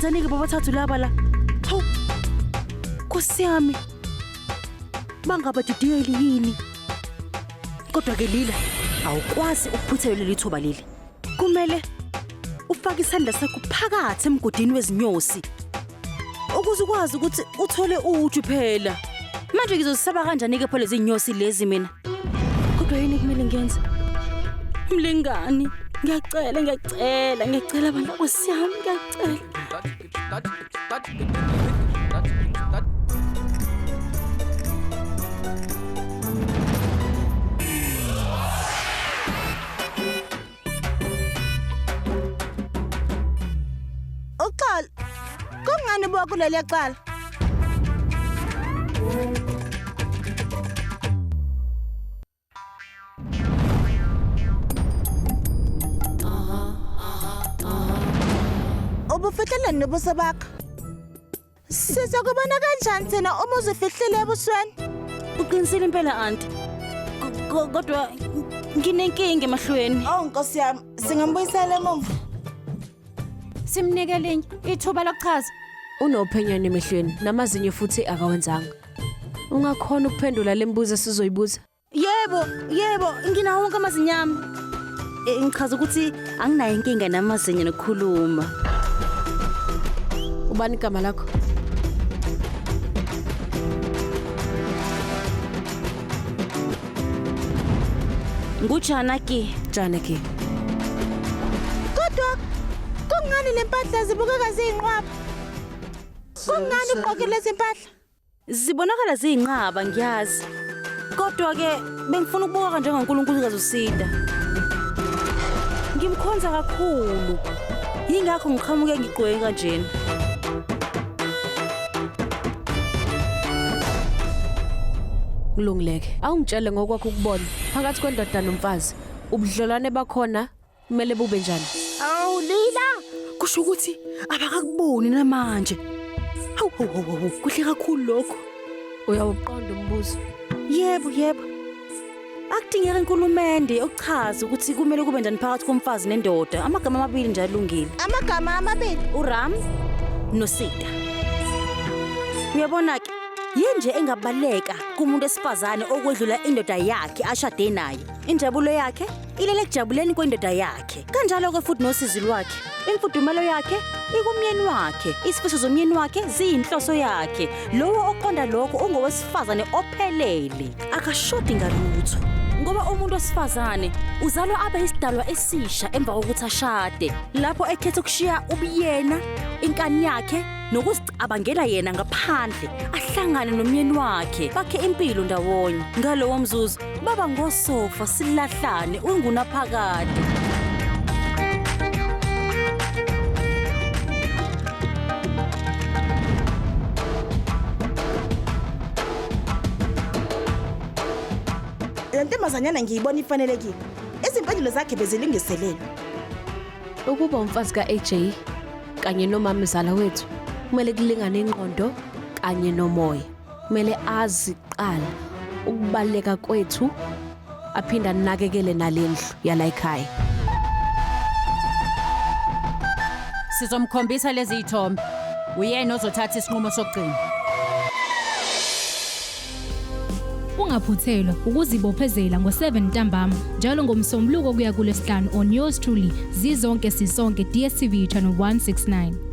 Benzani-ke bobathathu laba la? Hawu, Nkosi yami, bangabadidiyeli yini? Kodwa-ke Lila, awukwazi ukuphuthelwa leli thuba leli. Kumele ufake isandla sakho phakathi emgodini wezinyosi ukuze ukwazi ukuthi uthole uju phela. Manje ngizozisaba kanjani-ke pho lezi nyosi lezi mina? Kodwa yini kumele ngiyenze? Mlingani, ngiyacela, ngiyacela, ngiyacela abantu Nkosi yami, ngiyacela. Uxolo. Kungani buka kuleliya cala? Ubufihleleni nobuso bakho? Sizokubona kanjani thina uma uzifihlile ebusweni? Uqinisile impela anti. Kodwa nginenkinga emahlweni. Oh Nkosi yami, singambuyisela emuva. Simnike elinye ithuba lokuchaza. Unophenyane emehlweni namazinyo futhi akawenzanga. Ungakhona ukuphendula le mibuzo esizoyibuza? Yebo, yebo, nginawo wonke amazinyo ami. Eh, Ngichaza ukuthi anginayo inkinga namazinyo nokukhuluma. Ubani igama lakho? NguJanaki. Janaki. Kodwa kungani le mpahla zibukeka ziyinqwaba? Kungani ugqoke lezi mpahla? Zibonakala ziyinqaba ngiyazi. Kodwa ke bengifuna ukubukeka njengoNkulunkulukazi uSida. Ngimkhonza kakhulu. Yingakho ngiqhamuke ngigqoke kanjena. Kulungileke. Awungitshele ngokwakho ukubona phakathi kwendoda nomfazi. Ubudlelwane bakhona kumele bube njani? Awu Lila, kusho ukuthi abakakuboni namanje. Hawu hawu hawu hawu, kuhle kakhulu lokho. Uyawuqonda umbuzo? Yebo, yebo. Akudingeka inkulumende yokuchaza ukuthi kumele kube njani phakathi komfazi nendoda. Amagama amabili nje alungile. Amagama amabili. uRam noSita. Uyabona ke, yinje engabaleka kumuntu esifazane okwedlula indoda yakhe ashade naye. Injabulo yakhe ilele ekujabuleni kwendoda yakhe. Kanjalo-ke futhi nosizi lwakhe. Imfudumalo yakhe ikumyeni wakhe. Isifiso zomyeni wakhe ziyinhloso yakhe. Lowo oqonda lokho ungowesifazane ophelele. Akashodi ngalutho. Ngoba umuntu wesifazane uzalwa abe isidalwa esisha emva kokuthi ashade. Lapho ekhetha ukushiya ubuyena, inkani yakhe nokuzicabangela yena ngaphandle ahlangane nomyeni wakhe bakhe impilo ndawonye. Ngalowo mzuzu Baba ngosofa silahlane ungunaphakade. Le ntombazanyana ngiyibona ifanelekile. Izimpendulo zakhe bezilungiselelwe. Ukuba umfazi ka-AJ kanye nomamezala wethu kumele kulingane ingqondo kanye nomoya. Kumele azi kuqala ukubaluleka kwethu aphinde anakekele nalendlu yala ekhaya. Sizomkhombisa lezi zithombe. Uyena ozothatha isinqumo sokugcina. Ungaphuthelwa ukuzibophezela ngo-7 ntambama njalo ngoMsombuluko kuya kuLwesihlanu on yours truly Zizonke Sisonke DStv channel 169.